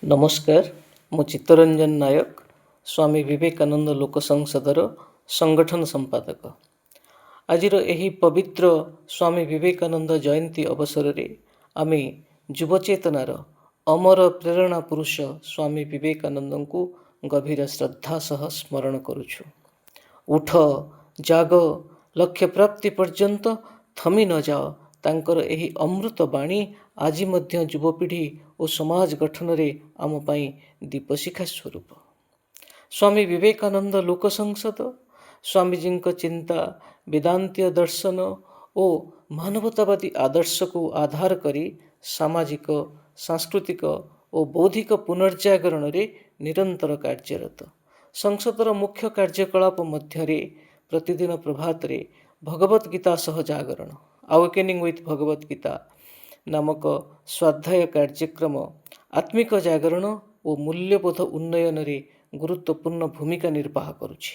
ନମସ୍କାର, ମୁଁ ଚିତ୍ତରଞ୍ଜନ ନାୟକ, ସ୍ୱାମୀ ବିବେକାନନ୍ଦ ଲୋକ ସଂସଦର ସଂଗଠନ ସମ୍ପାଦକ। ଆଜିର ଏହି ପବିତ୍ର ସ୍ୱାମୀ ବିବେକାନନ୍ଦ ଜୟନ୍ତୀ ଅବସରରେ ଆମେ ଯୁବଚେତନାର ଅମର ପ୍ରେରଣା ପୁରୁଷ ସ୍ୱାମୀ ବିବେକାନନ୍ଦଙ୍କୁ ଗଭୀର ଶ୍ରଦ୍ଧା ସହ ସ୍ମରଣ କରୁଛୁ। ଉଠ, ଜାଗ, ଲକ୍ଷ୍ୟ ପ୍ରାପ୍ତି ପର୍ଯ୍ୟନ୍ତ ଥମି ନ ଯାଅ, ତାଙ୍କର ଏହି ଅମୃତ ବାଣୀ ଆଜି ମଧ୍ୟ ଯୁବପିଢ଼ି ଓ ସମାଜ ଗଠନରେ ଆମ ପାଇଁ ଦୀପଶିଖା ସ୍ୱରୂପ। ସ୍ୱାମୀ ବିବେକାନନ୍ଦ ଲୋକ ସଂସଦ ସ୍ୱାମୀଜୀଙ୍କ ଚିନ୍ତା, ବେଦାନ୍ତୀୟ ଦର୍ଶନ ଓ ମାନବତାବାଦୀ ଆଦର୍ଶକୁ ଆଧାର କରି ସାମାଜିକ, ସାଂସ୍କୃତିକ ଓ ବୌଦ୍ଧିକ ପୁନର୍ଜାଗରଣରେ ନିରନ୍ତର କାର୍ଯ୍ୟରତ। ସଂସଦର ମୁଖ୍ୟ କାର୍ଯ୍ୟକଳାପ ମଧ୍ୟରେ ପ୍ରତିଦିନ ପ୍ରଭାତରେ ଭଗବତ ଗୀତା ସହ ଜାଗରଣ, ଆୱେକେନିଂ ୱିଥ୍ ଭଗବତ ଗୀତା ନାମକ ସ୍ୱାଧ୍ୟାୟ କାର୍ଯ୍ୟକ୍ରମ ଆତ୍ମିକ ଜାଗରଣ ଓ ମୂଲ୍ୟବୋଧ ଉନ୍ନୟନରେ ଗୁରୁତ୍ୱପୂର୍ଣ୍ଣ ଭୂମିକା ନିର୍ବାହ କରୁଛି।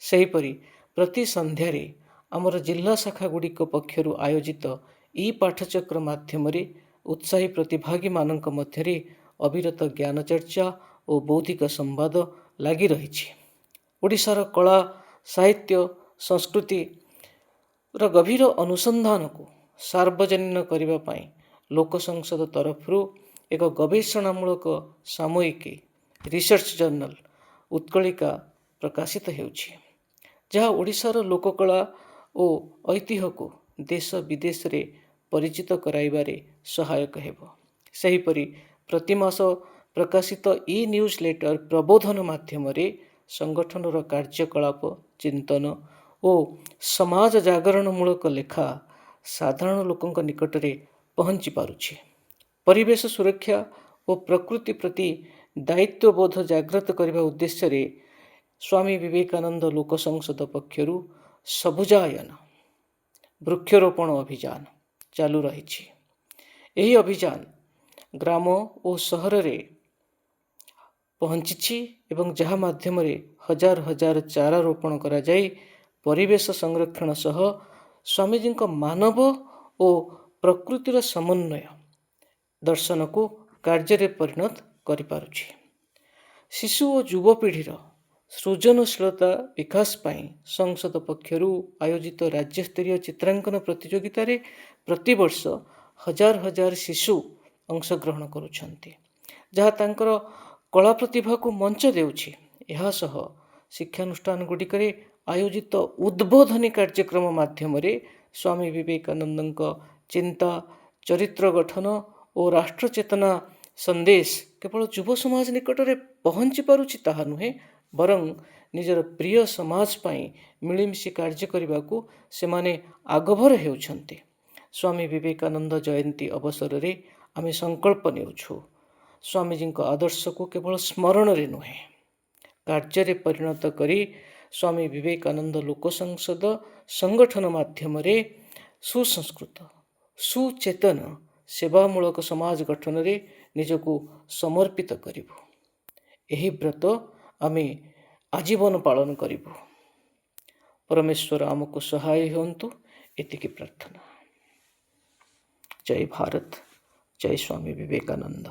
ସେହିପରି ପ୍ରତି ସନ୍ଧ୍ୟାରେ ଆମର ଜିଲ୍ଲା ଶାଖା ଗୁଡ଼ିକ ପକ୍ଷରୁ ଆୟୋଜିତ ଇ ପାଠଚକ୍ର ମାଧ୍ୟମରେ ଉତ୍ସାହୀ ପ୍ରତିଭାଗୀମାନଙ୍କ ମଧ୍ୟରେ ଅବିରତ ଜ୍ଞାନ ଚର୍ଚ୍ଚା ଓ ବୌଦ୍ଧିକ ସମ୍ବାଦ ଲାଗି ରହିଛି। ଓଡ଼ିଶାର କଳା, ସାହିତ୍ୟ, ସଂସ୍କୃତିର ଗଭୀର ଅନୁସନ୍ଧାନକୁ ସାର୍ବଜନୀନ କରିବା ପାଇଁ ଲୋକ ସଂସଦ ତରଫରୁ ଏକ ଗବେଷଣାମୂଳକ ସାମୟିକୀ, ରିସର୍ଚ୍ଚ ଜର୍ନାଲ ଉତ୍କଳିକା ପ୍ରକାଶିତ ହେଉଛି, ଯାହା ଓଡ଼ିଶାର ଲୋକକଳା ଓ ଐତିହ୍ୟକୁ ଦେଶ ବିଦେଶରେ ପରିଚିତ କରାଇବାରେ ସହାୟକ ହେବ। ସେହିପରି ପ୍ରତିମାସ ପ୍ରକାଶିତ ଇ ନ୍ୟୁଜ୍ ଲେଟର୍ ପ୍ରବୋଧନ ମାଧ୍ୟମରେ ସଂଗଠନର କାର୍ଯ୍ୟକଳାପ, ଚିନ୍ତନ ଓ ସମାଜ ଜାଗରଣମୂଳକ ଲେଖା ସାଧାରଣ ଲୋକଙ୍କ ନିକଟରେ ପହଞ୍ଚି ପାରୁଛି। ପରିବେଶ ସୁରକ୍ଷା ଓ ପ୍ରକୃତି ପ୍ରତି ଦାୟିତ୍ୱବୋଧ ଜାଗ୍ରତ କରିବା ଉଦ୍ଦେଶ୍ୟରେ ସ୍ୱାମୀ ବିବେକାନନ୍ଦ ଲୋକ ସଂସଦ ପକ୍ଷରୁ ସବୁଜାୟନ ବୃକ୍ଷରୋପଣ ଅଭିଯାନ ଚାଲୁ ରହିଛି। ଏହି ଅଭିଯାନ ଗ୍ରାମ ଓ ସହରରେ ପହଞ୍ଚିଛି ଏବଂ ଯାହା ମାଧ୍ୟମରେ ହଜାର ହଜାର ଚାରା ରୋପଣ କରାଯାଇ ପରିବେଶ ସଂରକ୍ଷଣ ସହ ସ୍ୱାମୀଜୀଙ୍କ ମାନବ ଓ ପ୍ରକୃତିର ସମନ୍ୱୟ ଦର୍ଶନକୁ କାର୍ଯ୍ୟରେ ପରିଣତ କରିପାରୁଛି। ଶିଶୁ ଓ ଯୁବପିଢ଼ିର ସୃଜନଶୀଳତା ବିକାଶ ପାଇଁ ସଂସଦ ପକ୍ଷରୁ ଆୟୋଜିତ ରାଜ୍ୟସ୍ତରୀୟ ଚିତ୍ରାଙ୍କନ ପ୍ରତିଯୋଗିତାରେ ପ୍ରତିବର୍ଷ ହଜାର ହଜାର ଶିଶୁ ଅଂଶଗ୍ରହଣ କରୁଛନ୍ତି, ଯାହା ତାଙ୍କର କଳା ପ୍ରତିଭାକୁ ମଞ୍ଚ ଦେଉଛି। ଏହା ସହ ଶିକ୍ଷାନୁଷ୍ଠାନ ଗୁଡ଼ିକରେ ଆୟୋଜିତ ଉଦ୍ବୋଧନୀ କାର୍ଯ୍ୟକ୍ରମ ମାଧ୍ୟମରେ ସ୍ୱାମୀ ବିବେକାନନ୍ଦଙ୍କ ଚିନ୍ତା, ଚରିତ୍ର ଗଠନ ଓ ରାଷ୍ଟ୍ର ଚେତନା ସନ୍ଦେଶ କେବଳ ଯୁବ ସମାଜ ନିକଟରେ ପହଞ୍ଚି ପାରୁଛି ତାହା ନୁହେଁ, ବରଂ ନିଜର ପ୍ରିୟ ସମାଜ ପାଇଁ ମିଳିମିଶି କାର୍ଯ୍ୟ କରିବାକୁ ସେମାନେ ଆଗଭର ହେଉଛନ୍ତି। ସ୍ୱାମୀ ବିବେକାନନ୍ଦ ଜୟନ୍ତୀ ଅବସରରେ ଆମେ ସଂକଳ୍ପ ନେଉଛୁ, ସ୍ୱାମୀଜୀଙ୍କ ଆଦର୍ଶକୁ କେବଳ ସ୍ମରଣରେ ନୁହେଁ, କାର୍ଯ୍ୟରେ ପରିଣତ କରି ସ୍ୱାମୀ ବିବେକାନନ୍ଦ ଲୋକ ସଂସଦ ସଂଗଠନ ମାଧ୍ୟମରେ ସୁସଂସ୍କୃତ, ସୁଚେତନ, ସେବାମୂଳକ ସମାଜ ଗଠନରେ ନିଜକୁ ସମର୍ପିତ କରିବୁ। ଏହି ବ୍ରତ ଆମେ ଆଜୀବନ ପାଳନ କରିବୁ। ପରମେଶ୍ୱର ଆମକୁ ସହାୟ ହୁଅନ୍ତୁ, ଏତିକି ପ୍ରାର୍ଥନା। ଜୟ ଭାରତ, ଜୟ ସ୍ୱାମୀ ବିବେକାନନ୍ଦ।